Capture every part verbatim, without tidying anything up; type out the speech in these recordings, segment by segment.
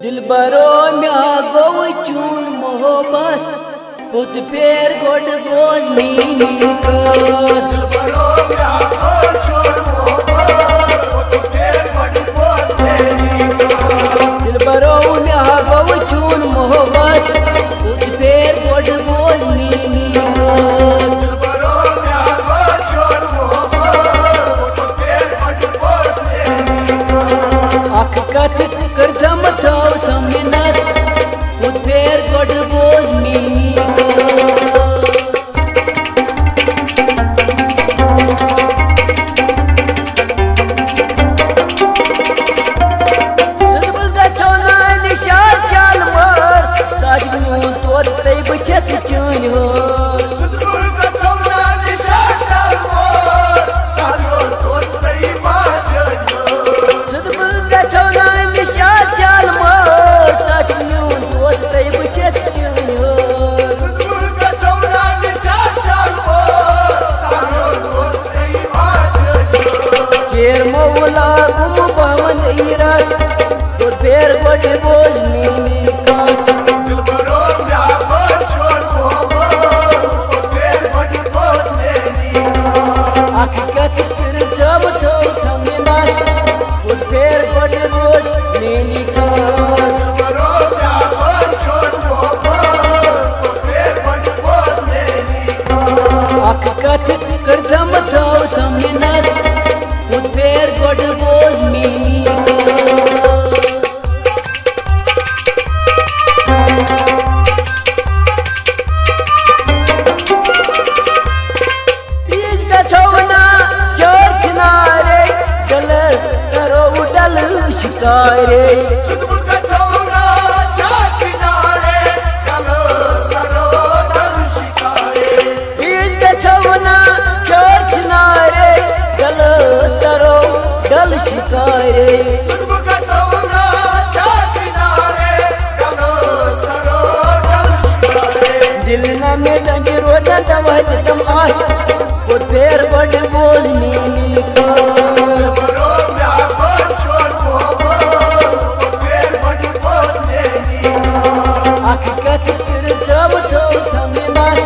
دلبرو، مےٚ گوٚو چون محبت، پوٚت پھیر گۄڈٕ بوز میٛٲنی کتھ۔ دلبرو، مےٚ گوٚو چون محبت، پوٚت پھیر گۄڈٕ بوز میٛٲنی کتھ۔ دلبرو، مےٚ گوٚو چون محبت، پوٚت پھیر گۄڈٕ بوز میٛٲنی کتھ۔ دلبرو، مےٚ گوٚو چون محبت، پوٚت پھیر گۄڈٕ بوز میٛٲنی کتھ۔ اکھ کتھ کٔرتم تھاو تم مِنت، پوٚت پھیر گۄڈٕ بوز میٛٲنی کتھ۔ ژٕ تہٕ بہٕ گژھو نانہِ شاہ شالمٲر، ژٕ آسکھ میون طوطہٕ تہٕ بہٕ چھَس چٲنۍ ہٲر۔ ژٕ تہٕ بہٕ گژھو نانہِ شاہ شالمٲر، ژٕ آسکھ میون طوطہٕ تہٕ بہٕ چھَس چٲنۍ ہٲر۔ ژٕ تہٕ بہٕ گژھو نانہِ شاہ شالمٲر، ژٕ آسکھ میون طوطہٕ تہٕ بہٕ چھَس چٲنۍ ہٲر۔ ژٕ تہٕ بہٕ گژھو نانہِ شاہ شالمٲر، ژٕ آسکھ میون طوطہٕ تہٕ بہٕ چھَس چٲنۍ ہٲر۔ چیر مولا گوٚم بہٕ وَنہٕ یہِ راتھ، پوٚت پھیر گۄڈٕ بوز میٛٲنی کتھ۔ دلبرو، مےٚ گوٚو چون محبت، پوٚت پھیر گۄڈٕ بوز میٛٲنی کتھ۔ اکھ کتھ کٔرتم تھاو تم مِنت، پوٚت پھیر گۄڈٕ بوز میٛٲنی کتھ۔ دلبرو، مےٚ گوٚو چون محبت، پوٚت پھیر گۄڈٕ بوز میٛٲنی کتھ۔ اکھ کتھ کٔرتم تھاو تم مِنت، پوٚت پھیر گۄڈٕ بوز میٛٲنی کتھ۔ بیٖچ گژھو نا چار چنارے، ڈلس کرو ڈل شکارے۔ ژٕ تہٕ بہٕ گژھو نا چار چنارے، ڈلس کرو ڈل شکارے۔ بیٖچ گژھو نا چار چنارے، ڈلس کرو ڈل شکارے۔ ژٕ تہٕ بہٕ گژھو نا چار چنارے، ڈلس کرو ڈل شکارے۔ دل نہ مےٚ ڈنجہِ روزن تم وتہِ تم اتھ، پوٚت پھیر گۄڈٕ بوز میٛٲنی کتھ۔ دلبرو، مےٚ گوٚو چون محبت، پوٚت پھیر گۄڈٕ بوز میٛٲنی کتھ۔ اکھ کتھ کٔرتم تھاو تم مِنت،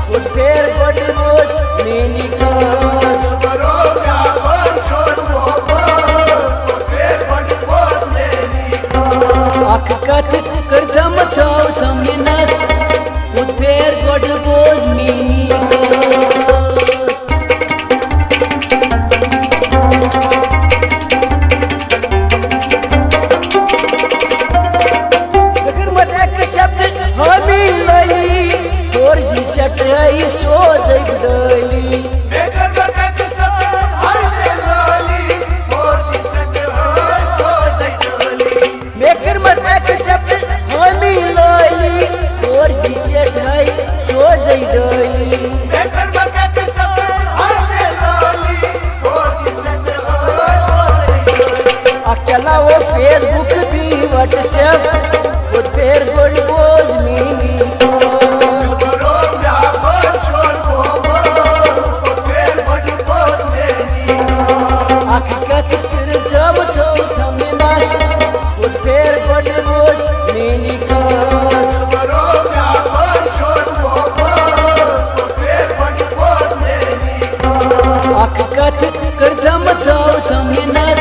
پوٚت پھیر گۄڈٕ بوز میٛٲنی کتھ۔ دلبرو، مےٚ گوٚو چون محبت، پوٚت پھیر گۄڈٕ بوز میٛٲنی کتھ۔ اکھ کتھ کٔرتم تھاو تم مِنت، پوٚت پھیر گۄڈٕ بوز میٛٲنی کتھ۔ مےٚ کٔرمٕژ accept حامی لٲلی، four G set ہے سوزے بہٕ ڈٲلی۔ مےٚ کٔرمٕژ accept حامی لٲلی، four G set ہے سوزے ڈٲلی۔ مےٚ کٔرمٕژ accept حامی لٲلی، four G set ہے سوزے ڈٲلی۔ مےٚ کٔرمٕژ accept حامی لٲلی، four G set ہے سوزے ڈٲلی۔ اکھ چلاوو Facebook بیٚیہِ WhatsApp، پوٚت پھیر گۄڈٕ بوز میٛٲنی کتھ۔ دلبرو، مےٚ گوٚو چون محبت، پوٚت پھیر گۄڈٕ بوز میٛٲنی کتھ۔ اکھ کتھ کٔرتم تھاو تم مِنت، پوٚت پھیر گۄڈٕ بوز میٛٲنی کتھ۔ دلبرو، مےٚ گوٚو چون محبت، پوٚت پھیر گۄڈٕ بوز میٛٲنی کتھ۔ اکھ کتھ کٔرتم تھاو تم مِنت،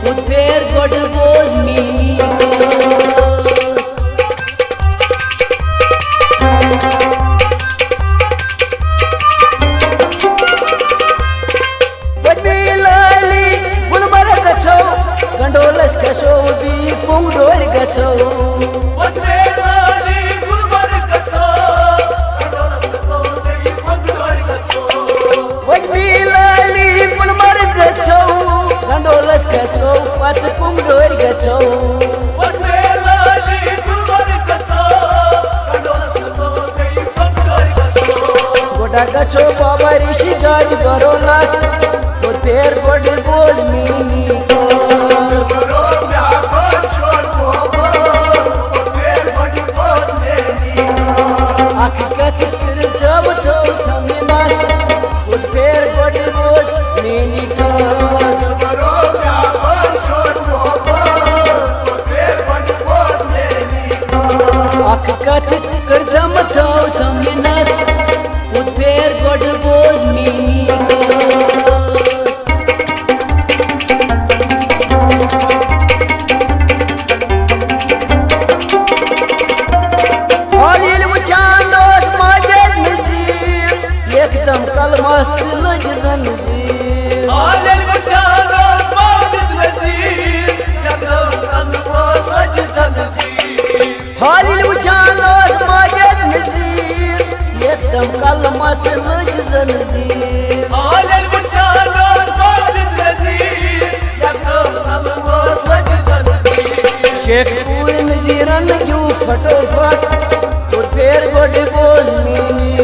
پوٚت پھیر گۄڈٕ بوز میٛٲنی کتھ۔ پٔتمہِ لٲلی گُلمرگ گژھو، گنڈولس کھسو بیٚیہِ کۄنٛگ ڈورِ گژھو۔ پٔتمہِ لٲلی گُلمرگ گژھو، گنڈولس کھسو بیٚیہِ کۄنٛگ ڈورِ گژھو۔ پٔتمہِ لٲلی گُلمرگ گژھو، گنڈولس کھسو پتہٕ کۄنٛگ ڈورِ گژھو۔ پٔتمہِ لٲلی گُلمرگ گژھو، گنڈولس کھسو بیٚیہِ کۄنٛگ ڈورِ گژھو۔ گۄڈٕ گژھو بابا ریشی گاڑِ برو ناتھ، پوٚت پھیر گۄڈٕ بوز میٛٲنی کتھ۔ دلبرو، مےٚ گوٚو چون محبت، پوٚت پھیر گۄڈٕ بوز میٛٲنی کتھ۔ اکھ کتھ کٔرتم تھاو تم مِنت، پوٚت پھیر گۄڈٕ بوز میٛٲنی کتھ۔ دلبرو، مےٚ گوٚو چون محبت، پوٚت پھیر گۄڈٕ کتھ کٔرتم تھاو تم منت، پھیر گۄڈٕ بوز میٛٲنی کتھ۔ حال ییٚلہِ وٕچھان اوس ماجد نذیر، یکدم قلمس لٔج زنجیر۔ حال ییٚلہِ وٕچھان اوس ماجد نذیر، یکدم قلمس لٔج زنجیر۔ حال ییٚلہِ وٕچھان اوس ماجد نذیر، یکدم قلمس لٔج زنجیر۔ حال ییٚلہِ وٕچھان اوس ماجد نذیر، یکدم قلمس لٔج زنجیر۔ شیخ پوٗرۍ نذیرن گیوٗ فٹوفٹ، اور پھیر گۄڈٕ بوز میٛٲنی